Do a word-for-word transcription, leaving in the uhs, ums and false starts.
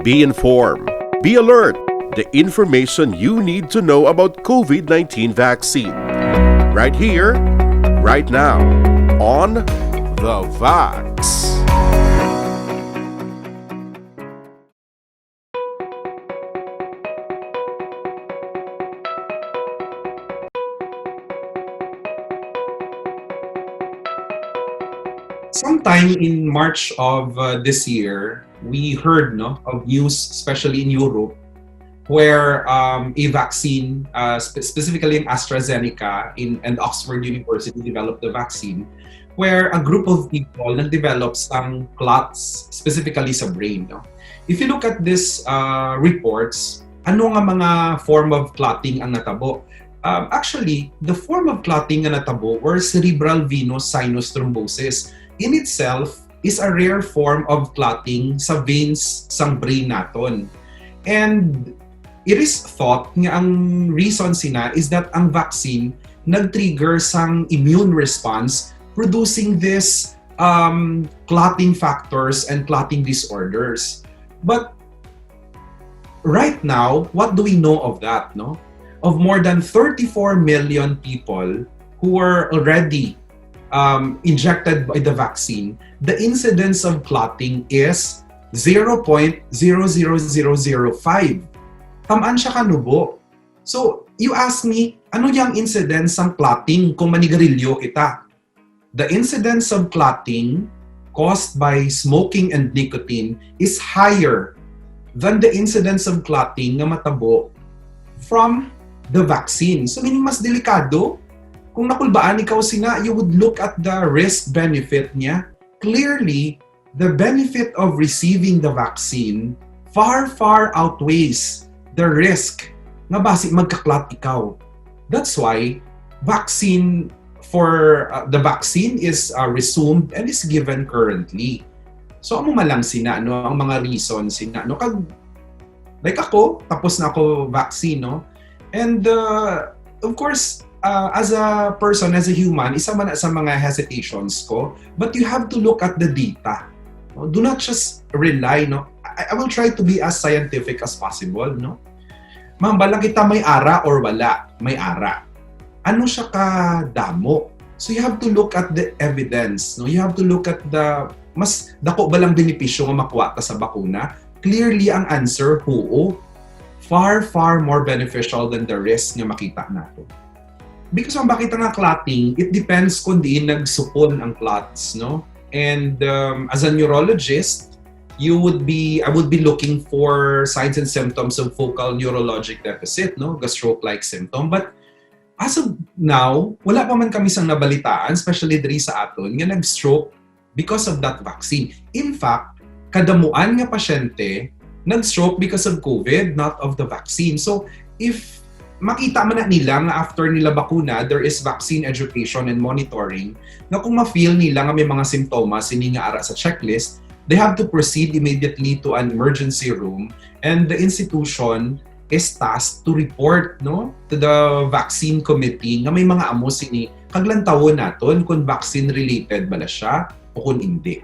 Be informed. Be alert. The information you need to know about COVID nineteen vaccine. Right here, right now, on The Vax. Sometime in March of uh, this year, we heard, no, of news, especially in Europe, where um, a vaccine, uh, spe- specifically in AstraZeneca in, and Oxford University, developed the vaccine, where a group of people nag-develop sang clots specifically sa brain. No? If you look at this uh, reports, ano nga mga form of clotting ang natabo? Um, actually, the form of clotting nga natabo were cerebral venous sinus thrombosis. In itself, is a rare form of clotting sa veins sang brain naton. And it is thought nga ang reason sina is that ang vaccine nag-trigger sang immune response, producing this um, clotting factors and clotting disorders. But right now, what do we know of that, no? Of more than thirty-four million people who were already um, injected by the vaccine, the incidence of clotting is zero point zero zero zero zero five. Tamaan siya kanubo. So, you ask me, ano yung incidence ng clotting kung manigarilyo kita? The incidence of clotting caused by smoking and nicotine is higher than the incidence of clotting nga matabo from the vaccine. So, meaning mas delikado. Kung nakulbaan ikaw sina, you would look at the risk-benefit niya. Clearly, the benefit of receiving the vaccine far, far outweighs the risk nga basi magka-clot ikaw. That's why vaccine for uh, the vaccine is uh, resumed and is given currently. So amo man lang sina, no, ang mga reason sina, no, kag like ako, tapos na ako vaccine, no, and uh, of course, uh, as a person, as a human, isa man sa mga hesitations ko, but you have to look at the data. No? Do not just rely, no. I, I will try to be as scientific as possible, no. Mahambal lang kita may ara or wala, may ara. Ano siya ka damo? So you have to look at the evidence, no? You have to look at the mas dako ba lang benepisyo nga makuha ta sa bakuna? Clearly ang answer, huo. Far, far more beneficial than the risk nga makita nato. Because ang bakita nga clotting, it depends kung diin nagsupon ang clots, no? And um, as a neurologist, you would be I would be looking for signs and symptoms of focal neurologic deficit, no? Ga-stroke-like symptom. But as of now, wala pa man kami sang nabalitaan, especially diri sa aton, nga nag-stroke because of that vaccine. In fact, kadamuan nga pasyente nag-stroke because of COVID, not of the vaccine. So, if makita man na nila nga after nila bakuna, there is vaccine education and monitoring, nga kung ma-feel nila nga may mga simptomas sini nga ara sa checklist, they have to proceed immediately to an emergency room, and the institution is tasked to report, no, to the vaccine committee nga may mga amo sini, kag lantawon naton kung vaccine related bala siya o kung hindi.